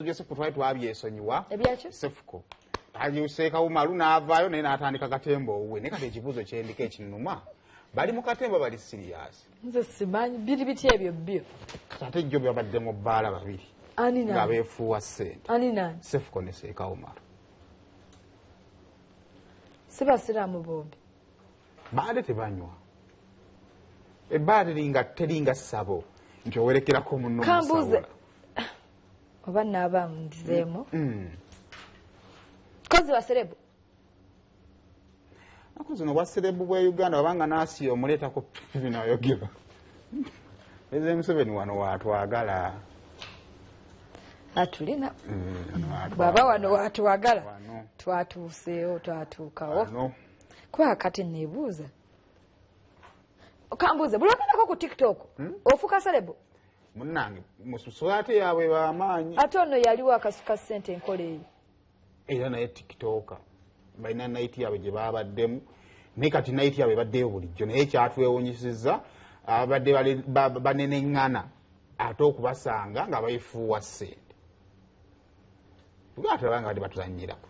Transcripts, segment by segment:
Bya Sefuko twali twabyesonyiwa. Sefuko agiseeka Umaru n'avaayo naye n'atandika katemba owuwe. Naye kati ekibuuzo kyendiko ekinnuma, bali mu katemba, bali serious? Nze simanyi biri biti ebyo byo. Kati ate jjo babadde mu bbaala babiri Ani nga nani? beefuuwa ssente. Ani nani? Sefuko ne Seeka Umaru. Si basiraamu bombi? Baade tebanywa, ebbaala teringa ssabo nti owerekerako munno. Kambuuze. Musawula. Oba naaba ndizeemu kozi ba celeb. Naku zino bwa celeb bwe Uganda wabanga naasiya omuleetako binayogerwa. President Museveni wano watwagala. Atulina. Wano watwagala. Bwaba wano watwagala. Wano. Twatuuseewo, twatuukawo. Wano. Kuba kati neebuuza, kambuuze, buli ogendako ku TikTok ofuuka celeb? Munnange, mususu ate yaabwe bamaanyi. Ate ono yaliwo akasuka ssente enkola eyo. Era naye TikToker balina night yaabwe gye babaddemu, naye kati night yaabwe ebaddeyo bulijjo, naye kyatwewunyisizza abadde baneneŋŋana ate okubasanga nga bayifuuwa ssente, tugaa nga badde batuzanyirako.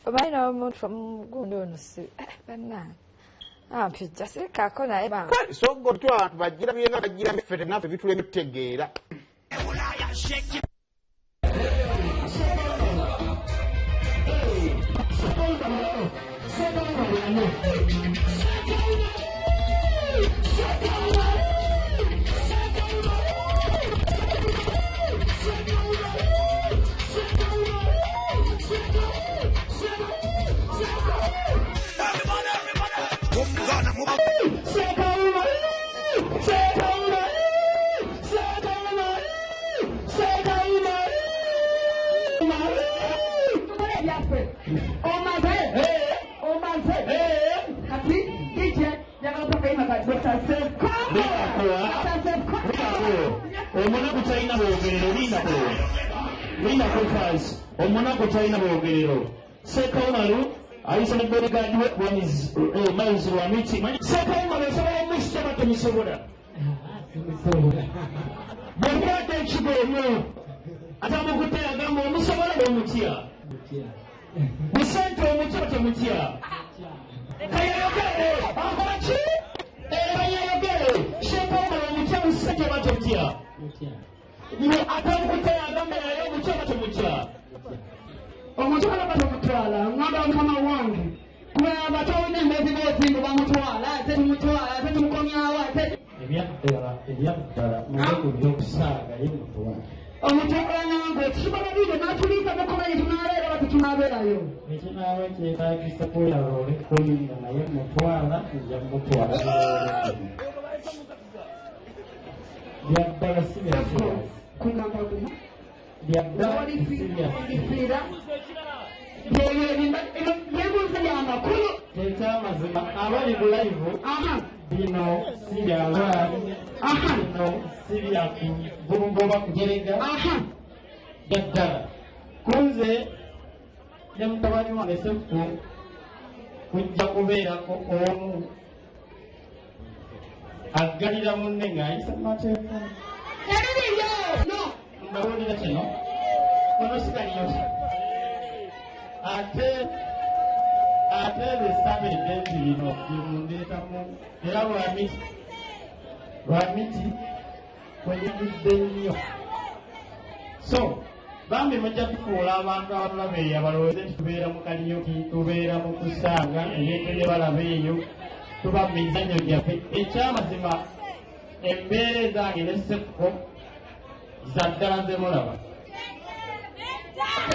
Omanyi n'omuntu mugundi ono si bannange ampijja sirikako naye bambi. Kale, so go tu abantu bagira byenga bagira, ffe naffe bituleme tutegeera. Omaze, omaze, kati DJ njagala pakayima ka Dr. Sefco. Dr. Sefco. Omunaku talina bwogerero, lindako, lindako fasi. Omunaku talina bwogerero. Seeka Umaru ayise ne bodyguard we Miles Lwamiti. Seeka Umaru osobola omusitaba? Temusobola. Bw'okwata ekigo omwo atamukutte agamba omusobola, omutya busente, omutya temutya. Kayayogere akola ki? Kayayogere. Seeka Umaru omutya busente oba temutya? Atamukutte agamba naye omutya oba temutya? Omutwala batomutwala, ngamba mukama wange kubanga tolina embezibeezi mbu bamutwala, ate tumutwala, ate tumukomyawo, ate Ebyaddala, ebyaddala, muve ku byokusaaga ye mutwala. Omutwala nange tukikola bino n'atuliisa mukomanyi tunaabeera oba tetunaabeerayo. Ekinaaba kyetaagisa kweyala olekkolinga naye mutwala, nja mutwala. Byaddala, si bya serious. Kugamba guma. Byaddala, si bya Olifiira byebuuza byamakulu. Ekyamazima, abali ku live, bino si byalwali, bino si bya kubumba kujerega. Byaddala, kunze ne mutabani wange Sefuko kujja kubeerako omu aggalira munne ng'ayisa mu mateeka. Ebiriyo no. Mbabuulira kino, ono sigaliyo ate ate besabedde nti bino bimundeetamu era lwamiti lwamiti kwenyigidde nnyo. So bambi mujja tufuula abantu abatulaba eyo abalowooze nti tubeera mu kaliyoki, tubeera mu kusaaga ebintu bye balaba eyo, tuba mu mizannyo gyaffe. Ekyamazima, embeera ezange ne Sefuko za ddala nze mulaba.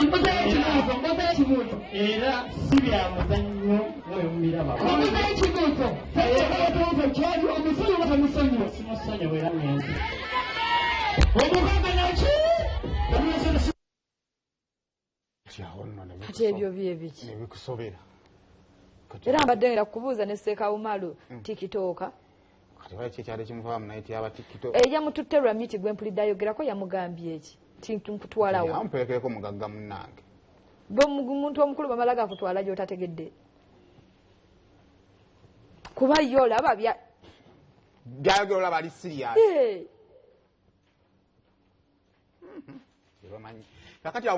Mbuzayo ekibuuzo, mbuzayo ekibuuzo. Era si bya muzannyo nga bwe mubiraba. Mbuzayo ekibuuzo, ekibuuzo kyali omusonyi oba tomusonyiwa? Simusonyiwa era ngenzi omugaga naki. Kati awo nno ne Kati ebyo byebiki? Ne bikusobera. Era mbadde ngenda kukubuuza ne Seeka Umaru TikToker. Kati wali kyekyali kimutwala mu night y'aba TikTok? Eyamututte Lwamiti gwe mpulidde ayogerako yamugambye eki ti nkutwalawo? Yamperekereko mugagga munnange. Gwe omuntu omukulu bamala gakutwala gy'otategedde, kuba ye olaba bya Byayogera olaba ali serious. Tebamanyi. Kakati awo